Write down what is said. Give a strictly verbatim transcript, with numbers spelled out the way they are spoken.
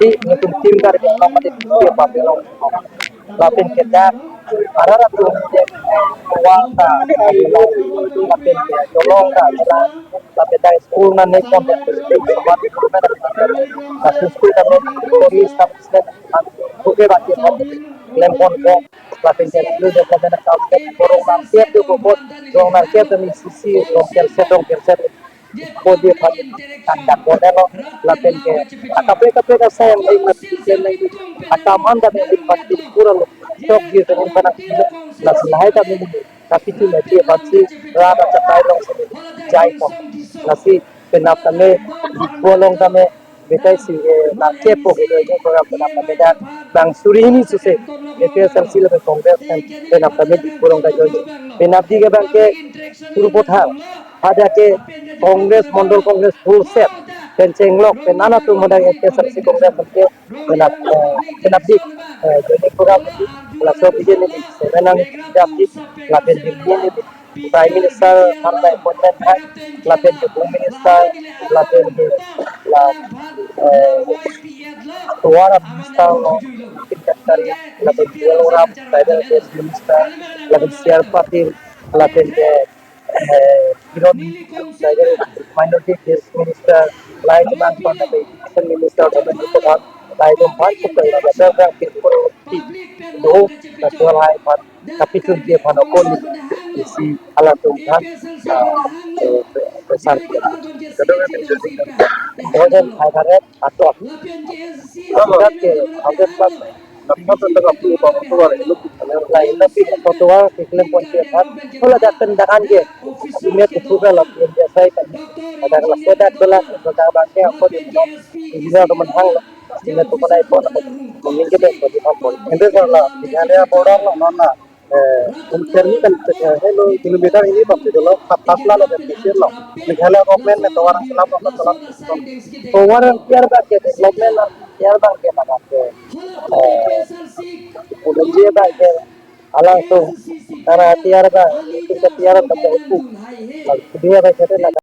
Si netum tim kar ke mati ke pa ke lo. Lapen ke dak arara tu ke wang ta, lapen ke jolong ta, lapen dak school na ne kon, lapen school ta ne police ta ne ko ke ba ke lem kon ko, lapen ke school development account ke borong na ke tu ko bot, borong na ke tu ni sisi rong kerset, rong kerset ko dia phan kan kan ko lo, lapen ke akape kape ka sayang ai mat ke nai, akam an da ne pati pura lo, tok dia tu phan, lapen lahai ta ne kapitu na dia pati rada chatai long jai ko, lasi penap ta ne, di ko long ta ne, betai si, eh, na kepo ke doi program penap ta ne dak bang suri hini suse, APHLC lapen Congress kan penap ta ne di ko long ta joi, penap di ke bang ke puru pothar, ada ke Congress, Mondol Congress full set, pen chenglok, pen ana tu modang APHLC Congress ke penap, eh, penap dik, eh, joining program di, laso bijen ni, sebenang dam dik, lapen di ni, Prime Minister ham appointment hai, lapen ke Home Minister, lapen ke la, eh, Tovar Minister lo, Nitin Gadkari, lapen J L Oram, Tribal Affairs Minister, lapen C R Patil, lapen ke eh, Kiron Rijal, Minority Affairs Minister, lahai kemang pon lapen Education Minister, Dharmendra Pradhan, lahai atum aphan pukoi lapen Sardar Kirpur Ti do, laso lahai aphan kapichun dia aphan okon isi alangtum aphan, ah, eh, pesan dia. Kadang ada yang jadi, kadang ada yang ator. Sudah ke, hampir pas. Dapat tentang apa, apa, apa, apa, itu. Lain tapi ketua keklem pon ke kan. Kalau datang dengan ke, ini ke sudah lah, yang biasa kan. Ada kelas sudah kelas, sudah bangke apa di, ini teman hang lah. Ini tu mulai pon, mungkin kita pon, pon. Ini kalau di area border lah, mana? Eh, um, kami kan, eh, hello, kilometer ini pasti kalau empat belas lah, lebih kecil lah. Meghalaya government, tovar selam, tovar selam. Tovar yang tiar bangke, development yang tiar bangke, mana ke? Eh, udah dia bangke, alang tu, karena tiar bang, itu ke tiar bangke itu. Lalu dia bangke,